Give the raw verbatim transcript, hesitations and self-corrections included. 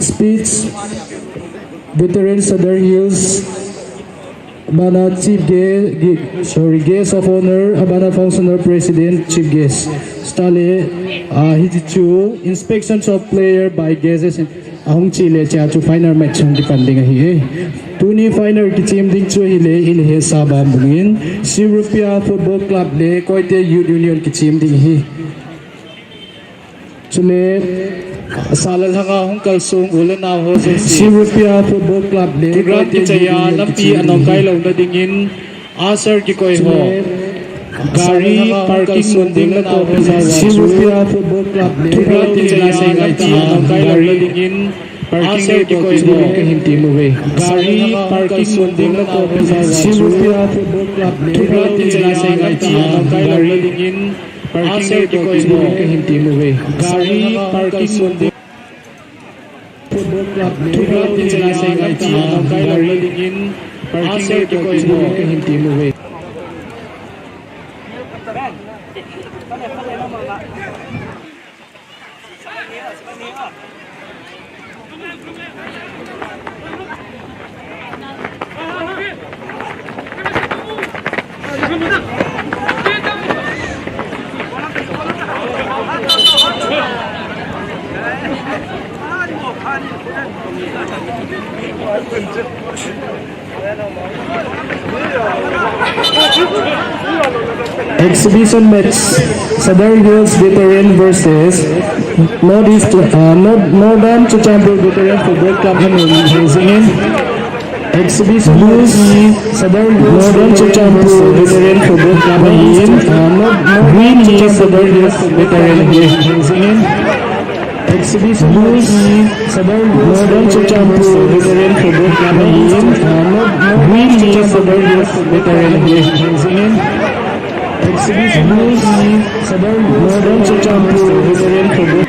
Speech, Veteran Sadar Hills, abana Chief Guest, sorry, Guest of Honor, abana Functional President, Chief Guest. Stale, ah, hichu inspections of player by guests. Ahung chele chea chu final match hung kipan ding ahi e. Tuni final kichem ding chu ahile, ina hesa bang bangin, Sirupia Football Club le Koite Youth Union kichem ding ahi. Chule, sala lhanga hung kalsong u le nao ho jouse. Sirupia Football Club le Koite Youth Union kichem ding ahi. Program kichai a lampi anong kai louna dingin, usher kikoi ho. Gari parking mun ding natoh ho jao uva chu. Program kichai a lampi anong kai louna dingin, usher kikoi ho. Gari parking mun ding natoh ho jao uva chu. Program kichai a lampi anong kai louna dingin, usher kikoi ho. Gari parking mun ding Football Club le Koite Youth Union kichem ding ahi. Parking le koi chu kahin ti uve. Exhibition match, Sadar Hills Veteran versus Northeast, uh, North, Northern Churachandpur Veteran Football Club ahin jing in. Exhibition match, Sadar Hills Northern Churachandpur Veteran Football Club ahin, uh, North, North, Green hi Sadar Hills Veteran ahin. Exhibition match, Sadar Hills Northern Churachandpur Veteran Football Club ahin, uh, North, North, Green hi Sadar Hills Veteran ahin. Exhibition match, Sadar Hills Northern Churachandpur Veteran Football